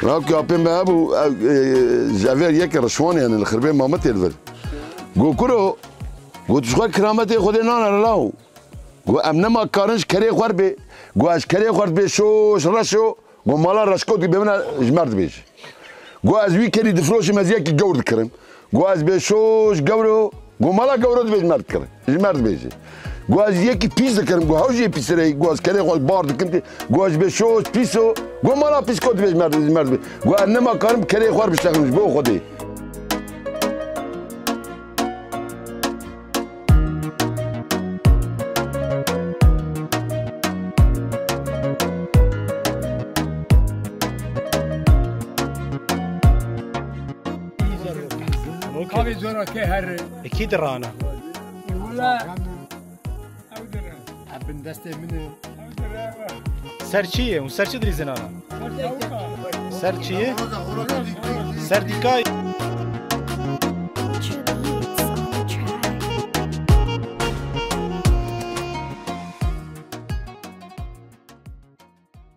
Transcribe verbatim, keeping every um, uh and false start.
Rawkî apê me hebû, ew, e, ji evêr yekê Rişwanê, yani li Xirbê Mamitê li vir. Got, "Kuro," got, "ji xwe kirametê Xwedê nane law." Got, "Em nema karin ji kerê xwe re bê." Got, "Ez ji kerê xwe re dibê şoş, reşo." Got, "Mala reşko dibê min ji me re dibêje." Got, "Ez wî kerî difroşim, ez yekî gewr dikirim." Got, "Ez bê şoş gewro." Got, "Mala gewro dibê ji me re dikire, ji me re dibêje." Got, "Ez yekî pîs dikirim." Got, "Hew jê pîsireyî." Got, "Ez kerê xwe bar dikim tê." Got, "Ez bê şoş pîso." Got, "Mala pîsko dibê ji me re, ji me re dibê." Got, "Ez nema karim kerê xwe re biştexim ji bo Xwedê." Kavê zora tê her. Ekî dirana. Wala. Ew dire. Ev bin destê min e. Ew dire. Ser çi ye? Hûn ser çi dirîzin ana? Ser çi ye? Ser dîkay.